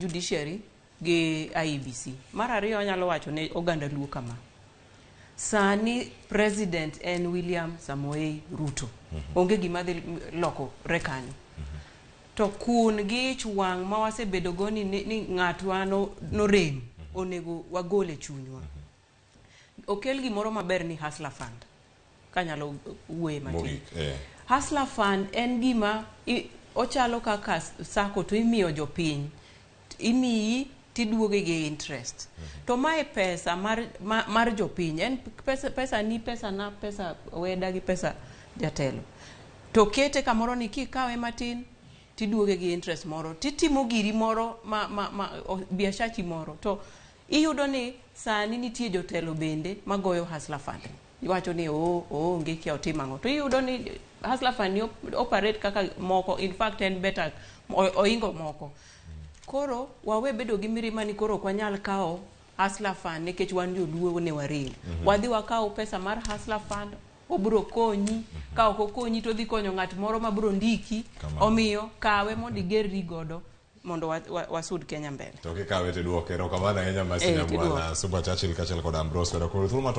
Judiciary gi IEBC. Mar ariyo, anyalo wacho ne oganda Luo kama. Sani president en William Samoei Ruto. Onge gima dhi lokore kanyo. To kun gi ich wang' ma wasebedo go ni ng'atwa no, norem onego wagol e chunywa. Okel gimoro maber ni Hustler Fund. Kanyalo wuoye matin. Mogik, eh. Hustler Fund en gima ochalo kaka sacco to imiyo jopiny. Imiyi tiduoge gi interest. To mae pesa mar jopiny. En pesa, pesa ni, pesa na, pesa weda gi pesa jatelo. To kete kamoro ni kikawe matin tiduoge gi interest moro. Titimo giri moro ma biashachi moro. To iyudo ni sani nitie jotelo bende magoyo Hustler Fund. Iwacho ni oonge kia otim ang'o. To iyudo ni Hustler Fund ni operate kaka moko, in fact en better, oingo moko. Koro wawe bedo gi mirima ni koro ok wanyal kawo Hustler Fund nikech wan joluo ne warem. Wadhi wakaw pesa mar Hustler Fund, obiro konyi, ka ok okonyi to odhi konyo ng'at moro ma biro ndiki. Kamano. Omiyo kawe mondo igerri godo mondo wasud Kenya mbele. To kikawe tiduoke. Erokamano ahinya Mercy Eh, Nyamwala, tiduoke. Suba Churchill kaachiel kod Ambrose Weda. Koro thuolo ma